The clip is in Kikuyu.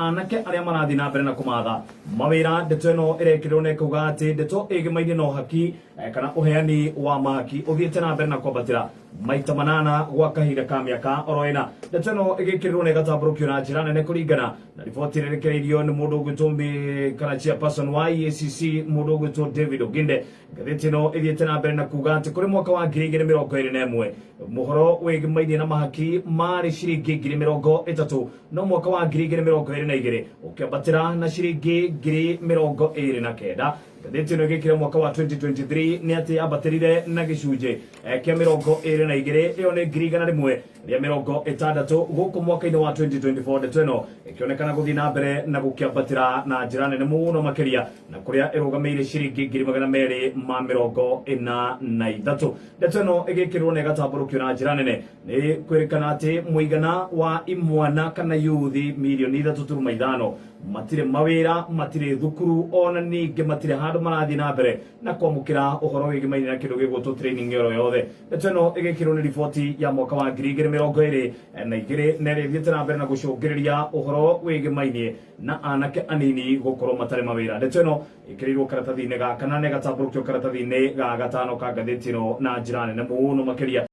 anake arĩa marathiĩ na mbere na kũmatha mawĩra. Ndeto ĩno ĩrekĩrĩrwo na ĩkauga atĩ ndeto ĩgĩmainie na ũhaki kana ũheani wa mahaki ũthiĩte na mbere na kwambatĩra maita manana gwa kahinda ka mĩaka oro ĩna. Ndeto ĩno ĩgĩkĩrĩrwo na ĩgatambũrũkio na njĩra nene kũringana na riboti ĩrĩa ĩrekereirio nĩ mũndũ ũgwĩtwo kana chairperson wa EACC, mũndũ ũgwĩtwo David Oginde. Ngathĩti ĩno ĩthiĩte na mbere na kuga atĩ kũrĩ mwaka wa 2021 mũhoro wĩgĩmainie na mahaki marĩ ciringi 30,000, no mwaka wa 2022 ũkĩambatĩra na ciringi 29,000. Ngathĩti ĩno ĩgĩkĩra mwaka wa 2023 nĩ atĩ yambatĩrire na gĩcunjĩ kĩa 22, ĩyo nĩ 160,000. Gũkũ mwaka-inĩ wa 2024 ndeto ĩno ĩkĩonekana gũthiĩ na mbere na gũkĩambatĩra na njĩra nene mũno makĩria, na kũrĩa ĩrũgamĩire ciringi 243,000. Ndeto ĩno ĩgĩkĩrwo na ĩgatambũrũkio na njĩra nene nĩ kwĩrĩkana atĩ mũigana wa imwana kana yuthi mirioni 3.5 matirĩ mawĩra, matirĩ thukuru, ona ningĩ matirĩ handũ marathiĩ na mbere na kwamũkĩra ũhoro wĩgĩmaine na kĩndũ gĩgwĩtwo training oro yothe. Ndeto ĩno ĩgĩkĩrwo nĩ riboti ya mwaka wa 2022 na ĩrĩa ĩthiĩte na mbere na gũcũngĩrĩria ũhoro wĩgĩmainie na anake anini gũkorwo matarĩ mawĩra. Ndeto ĩno ĩkĩrĩirwo karatathi-inĩ ga kana na ĩgatambũrũkio karatathi-inĩ ga gatano ka ngathĩti ĩno na njĩra nene mũno makĩria.